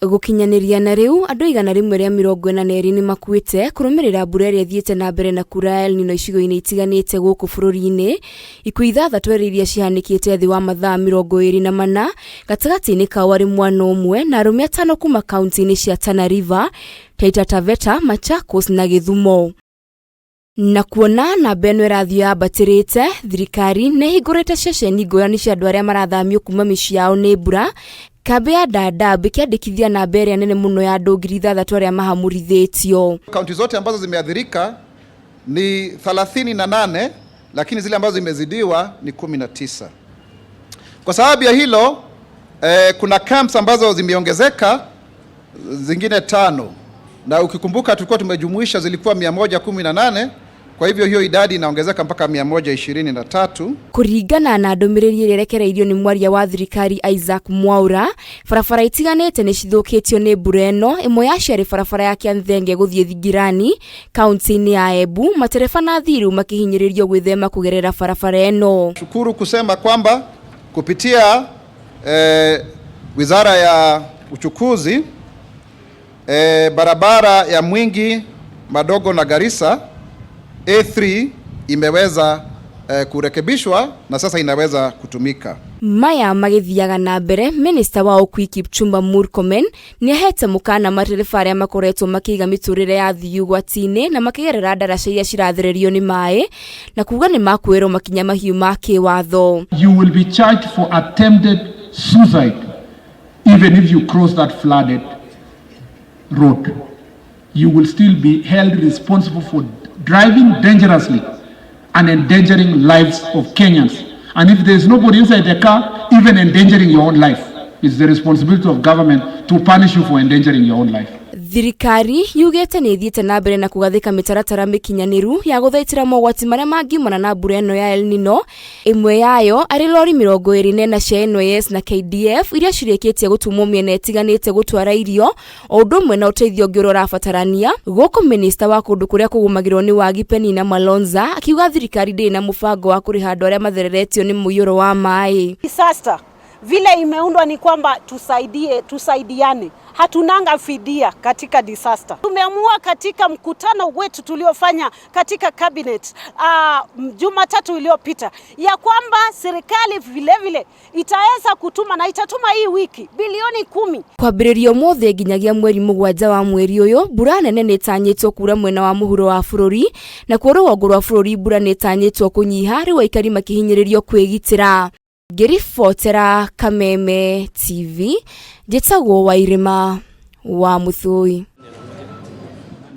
Gũkinyanĩria na rĩu, andũ 142 nĩ makuĩte kũrũmĩrĩra mbura ĩrĩa ĩthiĩte na mbere na kura ya El Nino icigo-inĩ itiganĩte gũkũ bũrũri-inĩ. Ikuũ ithathatũ erĩ iria cihanĩkĩte thĩ wa mathaa 24, gatagatĩ-inĩ kao arĩ mwana ũmwe na arũme atano kuma kaunti-inĩ cia Tana River, Taita Taveta, Machakos na Gĩthumo. Na kuona namba ĩno ĩrathiĩ yambatĩrĩte, thirikari nĩ ĩhingũrĩte ceceni ngũrani cia andũ arĩa marathamio kuma mĩciĩ yao nĩ mbura, kambĩ ya Dadaab ĩkĩandĩkithia namba ĩrĩa nene mũno ya andũ 6,000 arĩa mahamũrithĩtio. Kaunti zote ambazo zimeathirika ni 38 lakini zile ambazo zimezidiwa ni 19. Kwa sababu ya hilo kuna camps ambazo zimeongezeka zingine tano, na ukikumbuka tulikuwa tumejumuisha zilikuwa 118. Kwa hivyo hiyo idadi inaongezeka mpaka 123. Kũringana na ndũmĩrĩri ĩrĩa ĩrekereirio nĩ mwaria wa thirikari Isaac Mwaura, barabara itiganĩte nĩ cithũkĩtio nĩ mbura ĩno, ĩmwe yacio arĩ barabara ya Kĩanthenge gũthiĩ Thingirani kaunti-inĩ ya Embu, matereba na athii rĩu makĩhinyĩrĩrio gwĩthema kũgerera barabara ĩno. Shukuru kusema kwamba kupitia Wizara ya Uchukuzi barabara ya Mwingi Madogo na Garissa A3 imeweza kurekebishwa na sasa inaweza kutumika. Maya magĩthiaga na mbere, minista wa ũkui Kipchumba Murkomen nĩ ahete mũkana matereba arĩa makoretwo makĩiga mĩtũrĩre ya athii ũgwati-inĩ na makĩgerera ndaraca iria cirathererio nĩ maĩ na kuga nĩ makuoerwo makinya mahiũ ma kĩwatho. You will be charged for attempted suicide even if you cross that flooded road. You will still be held responsible for driving dangerously and endangering lives of Kenyans. And if there is nobody inside the car, even endangering your own life. It's the responsibility of government to punish you for endangering your own life. Thirikari yugĩte nĩ ĩthiĩte na mbere na kũgathĩka mĩtaratara mĩkinyanĩru ya gũthaitĩra mogwati marĩa mangiumana na mbura ĩno ya El Nino, ĩmwe yayo arĩ lori 24 cia NYS na KDF iria cirĩkĩtie gũtũmwo mĩena ĩtiganĩte gũtwara irio o ũndũ ũmwe na ũteithio ũngĩ ũrĩa ũrabatarania. Gũkũ minista wa kũndũ kũrĩa kũgũmagĩrwo nĩ wagi Penina Malonza akiuga thirikari ndĩrĩ na mũbango wa kũrĩha andũ arĩa mathereretio nĩ mũiyũro wa maĩ. Disaster vile imeundwa ni kwamba tusaidie, tusaidiane. Hatunanga fidia katika disaster. Tumeamua katika mkutano wetu tuliofanya katika cabinet Jumatatu iliyopita ya kwamba serikali vile vile itaweza kutuma na itatuma hii wiki bilioni 10. Kwambĩrĩria ũmũthĩ nginyagia mweri 7 wa mweri ũyũ, mbura nene nĩ ĩtanyĩtwo kura mwena wa mũhuro wa bũrũri, nakuo rũgongo rwa bũrũri mbura nĩ ĩtanyĩtwo kũnyiha, rĩu aikari makĩhinyĩrĩrio kwĩgitĩra. Ngĩribotera Kameme TV, njĩtagwo Wairĩma wa Mũthũi.